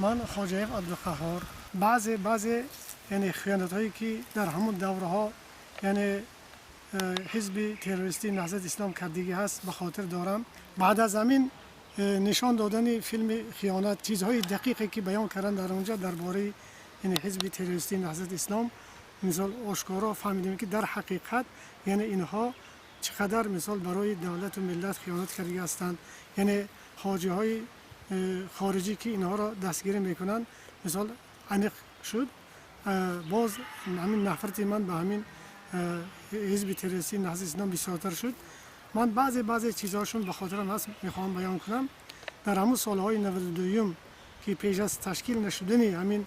Ман Хоҷаев Абдуқаҳҳор. Баъзе баъзе, яъне, хиёнатҳое, ки дар ҳамун давраҳо, яъне, ҳизби террористии Наҳзати Ислом кардагӣ ҳаст, ба хотир дорам. Баъд аз ҳамин нишон додани филми «Хиёнат», чизҳои дақиқе, ки баён карданд дар онҷа дар бораи, яъне, ҳизби террористии Наҳзати Ислом, мисол, ошкоро фаҳмидем, ки дар ҳақиқат, яъне, инҳо чӣ қадар, мисол, барои давлату миллат хиёнат кардагӣ ҳастанд. Яъне хоҷаҳои хориҷӣ, ки инҳоро дастгирӣ мекунанд, мисол, аниқ шуд. Боз ҳамин нафрати ман ба ҳамин ҳизби террористии Наҳзати Ислом бисёртар шуд. Ман баъзе баъзе чизҳошон ба хотирам ҳаст, мехоҳам баён кунам. Дар ҳамун солҳои 92-юм, ки пеш аз ташкил нашудани ҳамин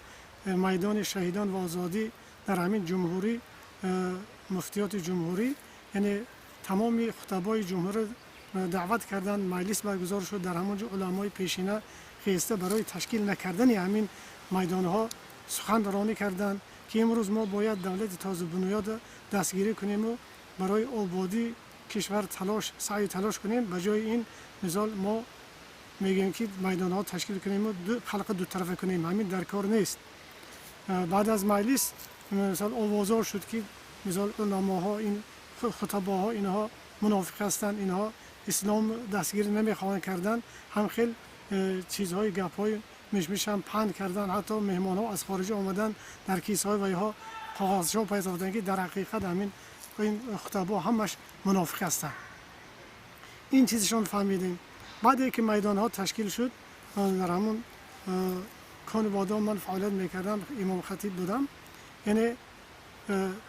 Майдони шаҳидон ва озодӣ дар ҳамин ҷумҳурӣ, муфтиёти ҷумҳурӣ, яъне, тамоми хутабои ҷумҳурро даъват карданд, маҷлис баргузор шуд. Дар ҳамон ҷо уламои пешина хеста барои ташкил накардани ҳамин майдонҳо сухан ронӣ карданд, ки имрӯз мо бояд давлати тозабунёд дастгирӣ кунему барои ободии кишвар талош, саъю талош кунем. Ба ҷои ин, мисол, мо мегӯем, ки майдонҳо ташкил кунему халқа дутарафа кунем, ҳамин дар кор нест. Баъд аз маҷлис, мисол, овозор шуд, ки, мисол, уламоҳо, ин хутабоҳо, инҳо мунофиқ ҳастанд, инҳо ислом дастгирӣ намехоҳанд кардан. Ҳам хел чизҳои, гапҳои мишмишам паҳн кардан. Ҳатто меҳмонҳо аз хориҷа омадан, дар кисаҳои вайҳо коғазчаҳо пайдо, ки дар ҳақиқат ҳамин ин хутабо ҳамаш мунофиқ ҳастанд. Ин чизшон фаҳмидем. Баъде ки майдонҳо ташкил шуд, дар ҳамун Конибодом ман фаъолият мекардам, имомхатиб будам. Яъне,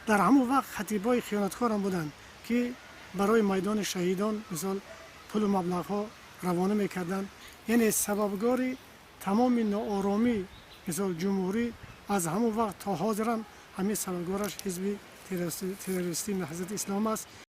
дар ҳамон вақт хатибҳои хиёнаткорам буданд, ки барои Майдони шаҳидон, мисол, пулу маблағҳо равона мекарданд. Яъне сабабгори тамоми нооромӣ, мисол, ҷумҳурӣ аз ҳамон вақт то ҳозирам ҳамин сабабгораш ҳизби террористии Наҳзати Ислом аст.